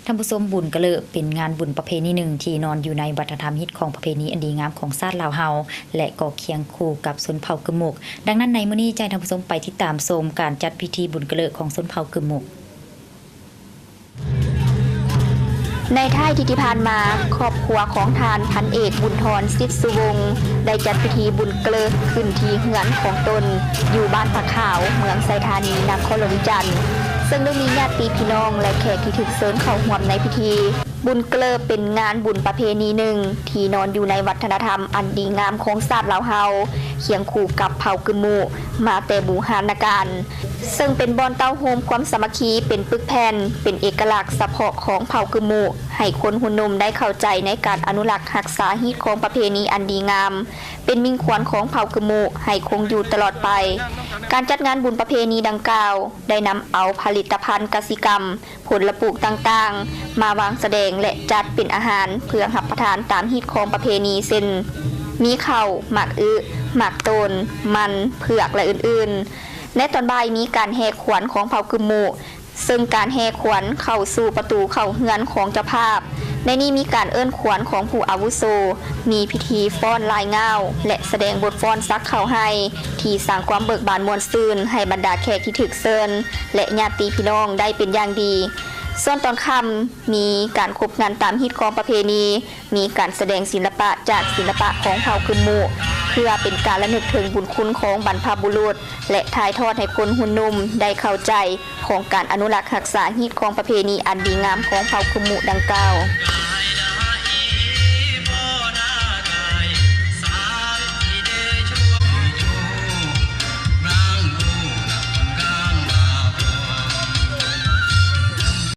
ທ່ານຜູ້ຊົມ, ບຸນກະເລີເປັນງານບຸນປະເພນີໜຶ່ງທີ່ນອນຢູ່ໃນວັດທະນະທຳ, ຮີດຄອງ, ປະເພນີອັນດີງາມຂອງຊາດລາວເຮົາ ແລະ ກໍຄຽງຄູ່ກັບຊົນເຜົ່າກຶມມຸ. ດັ່ງນັ້ນໃນມື້ນີ້ ຈະໃຫ້ທ່ານຜູ້ຊົມໄປຕິດຕາມຊົມການຈັດພິທີບຸນກະເລີຂອງຊົນເຜົ່າກຶມມຸ. ໃນທ້າຍທິດທີ່ຜ່ານມາ, ຄອບຄົວຂອງທ່ານພັນເອກ ບຸນທອນ ສິດສຸວົງ ໄດ້ຈັດພິທີບຸນກະເລີຂຶ້ນທີ່ເຮືອນຂອງຕົນ ຢູ່ບ້ານຜາຂາວ, ເມືອງໄຊທານີ, ນະຄອນຫຼວງວຽງຈັນ, ເຊິ່ງໄດ້ມີຍາດຕິພີ່ນ້ອງ ແລະ ແຂກທີ່ຖືກເຊີນເຂົ້າຮ່ວມໃນພິທີ. ບຸນກະເລີເປັນງານບຸນປະເພນີໜຶ່ງທີ່ນອນຢູ່ໃນວັດທະນະທຳອັນດີງາມຂອງຊາດລາວເຮົາ, ຄຽງຄູ່ກັບເຜົ່າກຶມມຸມາແຕ່ບູຮານນະການ. ເຊິ່ງເປັນບ່ອນເຕົ້າໂຮມຄວາມສາມັກຄີເປັນປຶກແຜ່ນ, ເປັນເອກະລັກສະເພາະຂອງເຜົ່າກຶມມຸ, ໃຫ້ຄົນຮຸ່ນໜຸ່ມໄດ້ເຂົ້າໃຈໃນການອະນຸລັກຮັກສາຮີດຄອງປະເພນີອັນດີງາມ, ເປັນມິ່ງຂວັນຂອງເຜົ່າກຶມມຸໃຫ້ຄົງຢູ່ຕະຫຼອດໄປ. ການຈັດງານບຸນປະເພນີດັ່ງກ່າວ ໄດ້ນຳເອົາຜະລິດຕະພັນກະສິກຳ, ຜົນລະປູກຕ່າງໆ ມາວາງສະແດງ ແລະ ຈັດເປັນອາຫານເພື່ອຮັບປະທານຕາມຮີດຄອງປະເພນີ ເຊັ່ນ ມີເຂົ້າ, ໝາກອຶ, ໝາກໂຕນ, ມັນ, ເຜືອກ ແລະ ອື່ນໆ. ໃນຕອນບ່າຍມີການແຫ່ຂວັນຂອງເຜົ່າກຶມມຸ, ເຊິ່ງການແຫ່ຂວັນເຂົ້າສູ່ປະຕູເຂົ້າເຮືອນຂອງເຈົ້າພາບ. ໃນນີ້ມີການເອີ້ນຂວັນຂອງຜູ້ອາວຸໂສ, ມີພິທີຟ້ອນລາຍງ່າວ ແລະ ສະແດງບົດຟ້ອນສັກເຂົ້າໄຮ່ ທີ່ສ້າງຄວາມເບີກບານມ່ວນຊື່ນໃຫ້ບັນດາແຂກທີ່ຖືກເຊີນ ແລະ ຍາດຕິພີ່ນ້ອງໄດ້ເປັນຢ່າງດີ. ສ່ວນຕອນຄ່ຳ ມີການຄົບງັນຕາມຮີດຄອງປະເພນີ, ມີການສະແດງສິລະປະຈາກສິລະປະຂອງເຜົ່າກຶມມຸ ເພື່ອເປັນການລະນຶກເຖິງບຸນຄຸນຂອງບັນພະບຸລຸດ ແລະ ຖ່າຍທອດໃຫ້ຄົນຮຸ່ນໜຸ່ມໄດ້ເຂົ້າໃຈຂອງການອະນຸລັກຮັກສາຮີດຄອງປະເພນີອັນດີງາມຂອງເຜົ່າກຶມມຸດັ່ງກ່າວ.